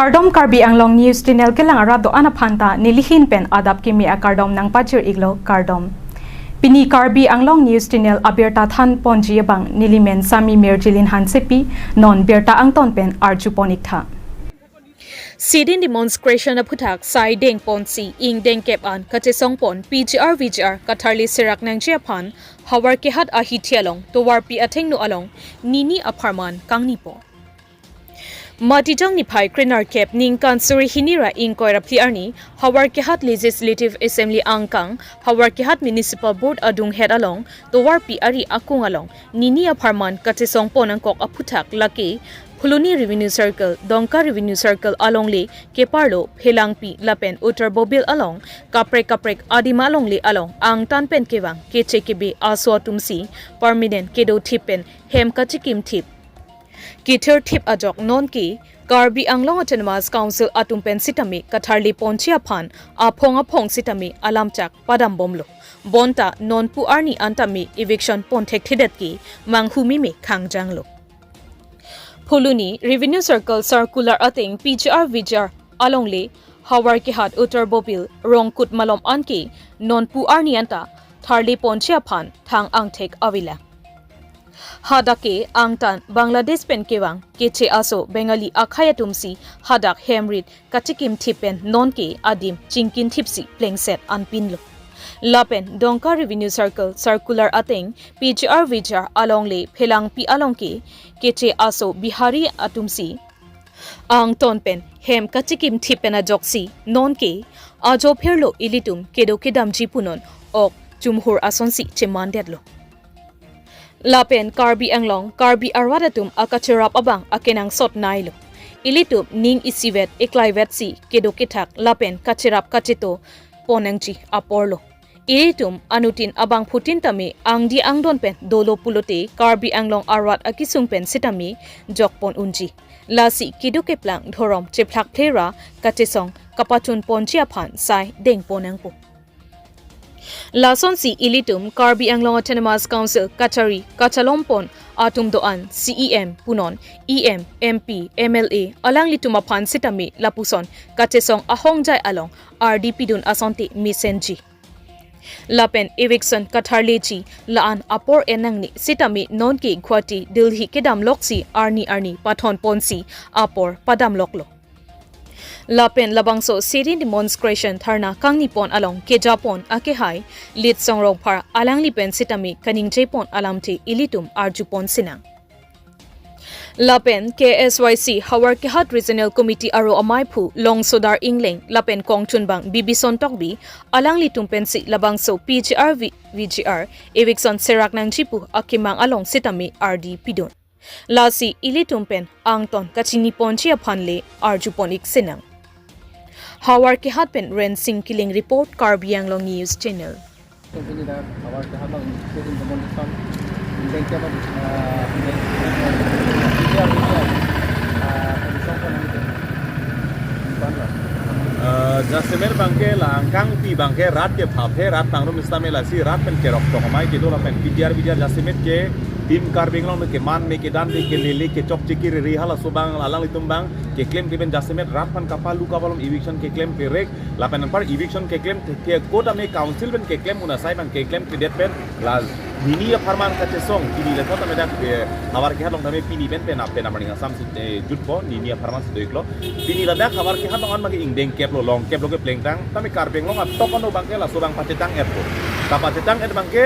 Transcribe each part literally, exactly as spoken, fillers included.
Kardom, Karbi Anglong News Channel kelang arat do-an aphan ta nelihin pen adap kimi akardom nangpajir iklo, kardom. Pini Karbi Anglong News Channel abirta than ponji abang nelimen Sami Mirjilin Hansepi, non birta angton pen arju pon iktha. Sit-in demonstration aphuthak sai deng ponsi ingdeng kep an kachesong pon P G R V G R katharli serak nangji aphan Howraghat ahithi along tovarpi athengno along nini apharman kangni pon. Matijong niphai krenerkep ningkan suri hini ra ingkoi ra phli arni Howraghat Legislative Assembly angkang, Howraghat Municipal Board adunghet along tovarpi ari akung along nini apharman kachesong pon angkok aphuthak lake Phuloni Revenue Circle, Dongka Revenue Circle alongle keparlo Phelangpi lapen Uttar Bobil along kaprek kaprek adim alongle along angtan pen kevang keche kebe aso atumsi permanent kedo thip pen hem kachikim thip, kethir thip ajok nonke Karbi Anglong Autonomous Council atum pen sitame katharli ponji aphan aphong aphong sitame alamchak padam bomlo. Bonta nonpu arni an tame eviction pon thekthedet ke manghu meme khangjanglo. Phuloni Revenue Circle circular ateng P G R V G R alongle Howraghat, Uttar Bobil, Rongkut malom anke nonpu arni anta tharli ponji aphan thang angthek avelang. Hadak ke angtan Bangladesh pen kevang keche aso Bengali akhei atumsi hadak hem rit kachikim thip pen nonke adim chingkin thipsi plengset anpinlo. Lapen Dongka Revenue Circle circular ateng P G R V G R alongle Phelangpi along ke keche aso Bihari atumsi angton pen hem kachikim thip pen ajoksi nonke ajo pherlo ilitum kedo kedamji punon ok chumhur asonsi chemandetlo. Lapen Karbi Anglong, Karbi arat atum akacherap abang akenangsot nailo. Ilitum ning isivet eklaivetsi kedo kethak lapen kacherap kacheto pon nangji aporlo. Ilitum anuttin abangphutin tame angdi angdon pen dolo pulote Karbi Anglong arat akesung pen sitame jok pon unji. Lasi kedo keplang dhorom chephlak phlera kachesong kapachun ponji aphan sai deng pon nangpo. Lasonsi ilitum Karbi Anglong Autonomous Council kachari kachalom pon atum do-an C E M punon E M, M P, M L A alanglitum aphan sitame lapuson kachesong ahongjai along ardi pidun asonte mesenji. Lapen eviction katharleji la-an apor en nangne sitame nonke Guwahati, Delhi kedamloksi arni arni pathon ponsi apor padamloklo. Lapen labangso sit-in demonstration dharna kangni pon along keja pon akehai Litsong Rongphar alangli pen sitame kaningje pon alamthe ilitum arju pon sinang. Lapen K S Y C Howraghat Regional Committee aro amaiphu Longsodar Engleng lapen kongchunbang Bibison Tokbi alanglitum pensi labangso P G R V G R eviction serak nangji pu akemang along sitame ardi pidun. Lasi ilitum pen angton kachini ponji aphan le arju pon ik sinang. Howraghat pen Rensing Killing report, Karbi Anglong News Channel. Pini dak Howraghat along sit-in demonstration, ingdeng kep, ah, ingdeng kep, ah, ah, Eh, jasemet abangke la angkang pi abangke rat ke phaphe rat tangrum sitame lasi rat pen kerok tok amai kedo lapen P G R V G R jasemet ke Team Karbi Anglong ke man me kedan de ke lele ke chokche ke riri halaso abang alanglitum abang keklem ke pen jasemet rat aphan kapalu kapalom eviction keklem perek lapen anpar eviction keklem ke kota me council pen keklem un asai abang keklem kedet pen la nini apharman kachesong pini le kota me dak, eh, Howraghat along tame pini pen pen pen amaning asam si, eh, jutpo nini apharman si do iklo. Pini ladak Howraghat along an abangke ingdeng keplo, long keplo ke plengtang. Tame Karbi Anglong atok ano abangke laso abang pachetang etpo. Ta pachetang et abangke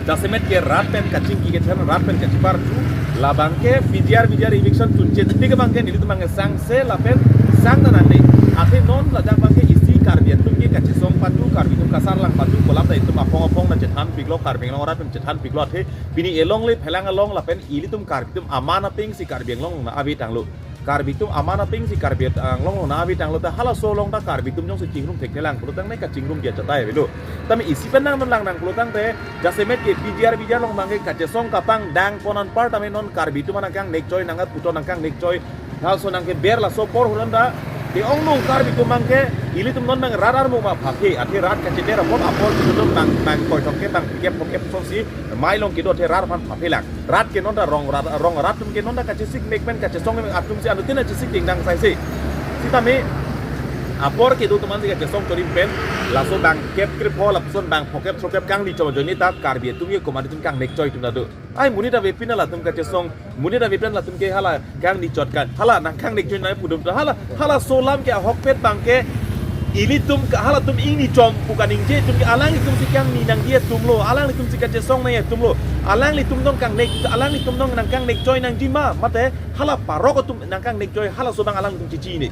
jasemet ke rat pen kachingki kethan, rat pen kachiparju. La abangke P G R V G R eviction chunche tik abangke nelitum abangke sangse lapen sang nanane. Athe non ladak abangke isi Karbi atum ke kachesong patu, Karbi atum kasarlang patu, kolam ta itum aphong aphong nangchethan piklo, Karbi Anglong arat pen chethan piklo athe pini elongle Phelang along lapen ilitum Karbi atum aman apeng si Karbi Anglong na ave tanglo. Karbi atum aman apeng si Karbi Anglong na ave tanglo ta halaso along ta Karbi atum jongsi chingrum thekthelang pulo tangte kachingrum dia chatai avelo. Tame isi pen nang lang nang pulo tangte jasemet ke P G R V G R along abangke kachesong kapangdang pon anpar tame non Karbi atum anang kang nekchoi nang at puton nang kang nekchoi. Halaso nang ke ber laso apor huran ta Ke-ong nung Karbi atum abangke, ilitum non abang rat armu ma phaphe, athe rat kacheder apot apor ilitum abang, abang koithok ke abang kep kep sonsi, mai along kedo athe rat aphan phaphe lang. Rat ke non ta rong rat, rong rat atum ke non ta kachesik mek pen kachesong mek atum si anuttin kachesik ding dang sai se. Sitame apor kedo atum ansi kachesong chorim pen, laso abang kep krip ho lapuson abang phokep throkep kangni chom ajoine ta Karbi atum ke komat atum kangnek choi atum ta do. Ai monit avepin latum kachesong, monit avepin latum ke hala kangni chot kan, hala nangkangnek choi nai pu atum ta hala, halaso alam ke ahokpet abangke ilitum ka, halatum ingni chom pu kaningje atum ke alanglitum si kangni nangji atum lo, alanglitum si kachesong nangji atum lo, alanglitum dong kangnek, alanglitum dong nangkangnek choi nangji ma, mate hala parok atum nangkangnek choi, halaso abang alanglitum chichi ne.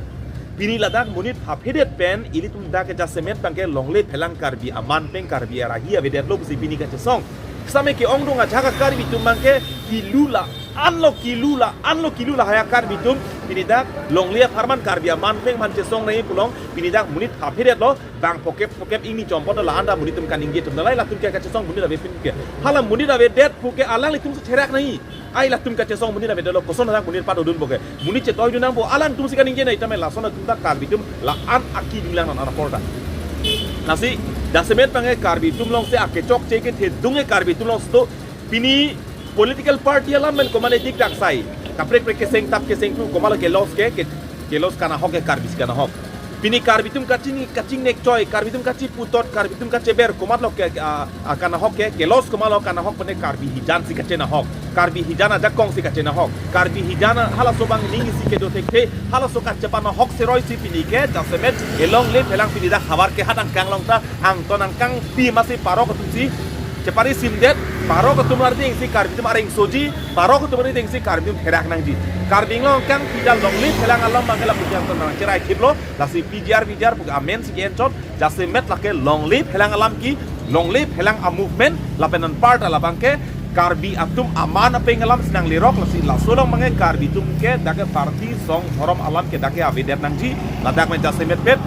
Pini ladak monit phaphedet pen ilitum dak ke jasemet abangke longle phelang Karbi aman pen Karbi arahi avedetlo pusi pini kachesong. Sitame ke-ong dung ajak a Karbi atum abangke kilu la-an lo, kilu la-an lo, kilu lahai a Karbi atum pini dak longle apharman Karbi aman pen man chesong nangji pu along pini dak monit phaphedet lo, abang phokep phokep ingni chom apot la-an ta monit atum kaningje atum ta lahai latum ke kachesong monit avepin ke. Hala monit avedet pu ke alanglitum si therak nangji. Ai latum kachesong monit avedetlo, koson adak monit padodun bo ke. Monit chetoidun nangpo, alangtum si kaningje nai tame lason atum ta Karbi atum la-an aki dinglang non apor ta. Lasi jasemet abangke Karbi atum along si akechokche kethedung e Karbi atum along si do. Pini political party alam pen komat edik dak sai. Kaprek prek keseng tap keseng tu komat lo ke-loss ke, ke, ke-loss kanahok ke Karbi si kanahok. Pini Karbi atum kachini kachingnek choi, Karbi atum kachiputot, Karbi atum kacheber, komat lo ke, ah, ah, kanahok ke, ke-loss komat lo kanahok pen Karbi hijan si kachenahok. Karbi hijan ajakong si kachenahok. Karbi hijan halaso abang ning isi kedo thekthe, halaso kachepanahok seroi si pini ke, jasemet, elongle phelang pini dak havar ke hadak angkang along ta, angton angkangpi masi parok atum si, chepari simdet, parok atum ardeng si Karbi atum areng soji, parok atum ardeng si Karbi atum therak nangji. Karbi Anglong angkangpi ta longle phelang alam abangke lapu jang ton nangcherai thiplo, lasi P G R, V G R pu ke amen si ke-enchot, jasemet lake longle phelang alam ke, longle phelang a-movement, lapen anparta labangke, Karbi atum aman apeng alam si nanglerok, lasi laso along abangke Karbi atum ke, dak ke party song dhorom alam ke dak ke avedet nangji, ladak me jasemet pet,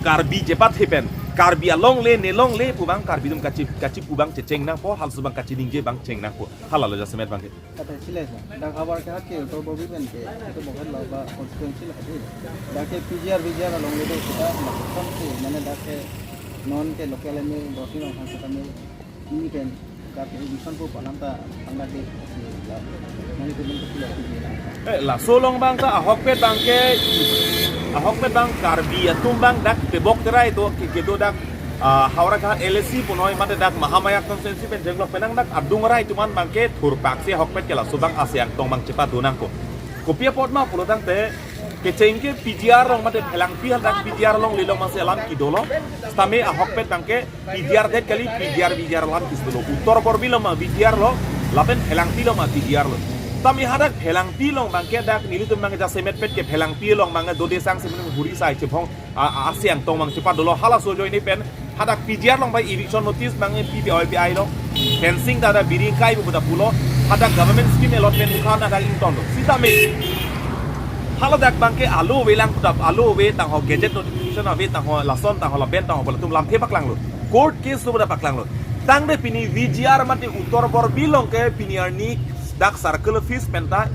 Karbi chepathe pen, Karbi alongle, ne longle pu abang, Karbi atum kachi, kachipu abang checheng nangpo, halaso abang kachiningje abang cheng nangpo, hala lo jasemet abangke. Kata chile sa, dak havar ke hake, utor Borbil pen ke, itu bukan lo ba constituency lo hake. Dak ke P G R, V G R alongle do kita, lapuson si, mane dak ke non ke local M A, Dorsing Ronghang kita me, ini pen, dak ke eviction pu pu alam ta, tanggal ke, si, ya, mane itu bentuk sila, si, ya. Eh, laso along abang ta, ahokpet abangke, ahokpet abang Karbi atum abang dak tebok terai do, ke, kedo dak, ah, Howraghat L A C punoi mate dak Mahamaya constituency pen jenglok penang dak adung arai atum an abangke thurpak si ahokpet ke laso abang ase angtong abang chepadun nangpo. Kopi apot ma pulo tangte kecheng ke P G R along mate phelangpi hadak P G R alongle along masi alam kedo lo. Sitame ahokpet abangke P G R det kali, P G R V G R alam kedo lo. Uttor Borbil along ma V G R lo, lapen phelangpi along ma V G R lo. Sitame hadak phelangpi along abangke dak nelitum abang jasemet pet ke phelangpi along abang dode sang semen huri sai chebhong a, a, ase angtong abang chepadolo halaso ajoine pen hadak P G R along abang eviction notice abang P P I P I lo. Fencing ta ada biri kai bu ta pulo. Hadak government scheme allotment khan hadak ingtonlo. Sitame haladak abangke alo avelang pu ta alo ave tangho gazette notification ave tangho lason tangho lapen tangho bala atum lamthe paklanglo. Court case lo pu ta paklanglo. Tangte pini V G R mate Uttor Borbil along ke pini arni dak circle office pen ta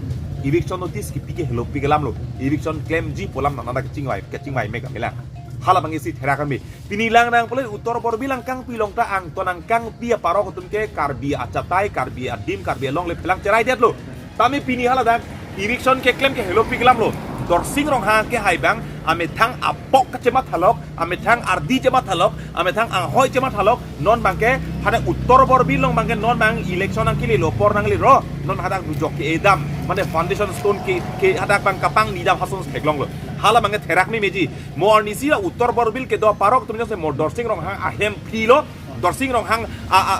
eviction notice kepi ke helopi ke alam lo. Eviction klemji pu alam nang dak kachingvai, kachingvai mek amelang. Hala abang isi therak kami. Pini lang nang pule Uttor Borbil angkangpi along ta angton angkangpi aparok atum ke Karbi achatai, Karbi adim, Karbi alongle phelang cherai det lo. Tame pini haladak eviction keklem ke helopi ke alam lo. Dorsing Ronghang ke hai abang amethang apok kachemathalok, amethang ardi chemathalok, amethang anghoi chemathalok, non abangke hadak Uttor Borbil along abangke non abang election nangkele lo apor nangle ro, non hadak nujok ke-edam, mane foundation stone ke, ke hadak abang kapangni dam ason theklonglo. Hala abangke therak me meji. Mo arnisi la Uttor Borbil kedo aparok atum jongsi mo Dorsing Ronghang ahem phrilo, Dorsing Ronghang a, a,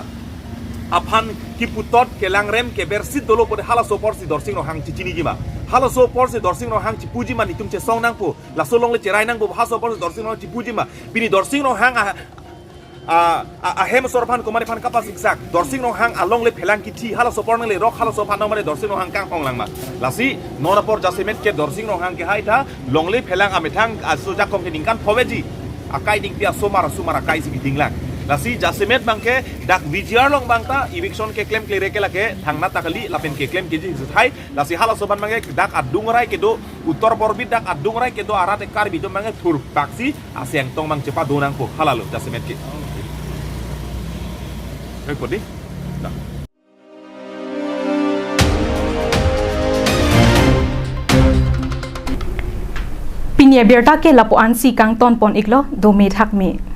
aphan keputot kelangrem kebersit dolo pute halaso apor si Dorsing Ronghang chechiniji ma. Halaso apor si Dorsing Ronghang chepuji ma netum chesong nangpo. Laso alongle cherai nangpo halaso apor si Dorsing Ronghang chepuji ma. Pini Dorsing Ronghang a, a, a, ahem asor aphan komat aphan kapasiksak. Dorsing Ronghang alongle phelang kithi halaso apor nanglerok halaso aphan nang mane Dorsing Ronghang kanghong lang ma. Lasi non apor jasemet ke Dorsing Ronghang ke hai ta longle phelang amethang aso jakong ke ningkan phoveji. Akai dingpi asomar asomar akai si keding lang. Lasi jasemet abangke dak V G R along abangta eviction keklem klemkle ke lake thangnat ta kali lapen keklem keji sethai. Lasi halaso aphan abangke dak adung rai kedo, Uttar Borbet dak adung rai kedo arat Karbi atum abangke thurpaksi aseng tong abang chepadonangpo, halalo jasemet ke. Oi, podi. Dak. Pini abirta ke lapu-ansi kangton pon iklo, dome thakme.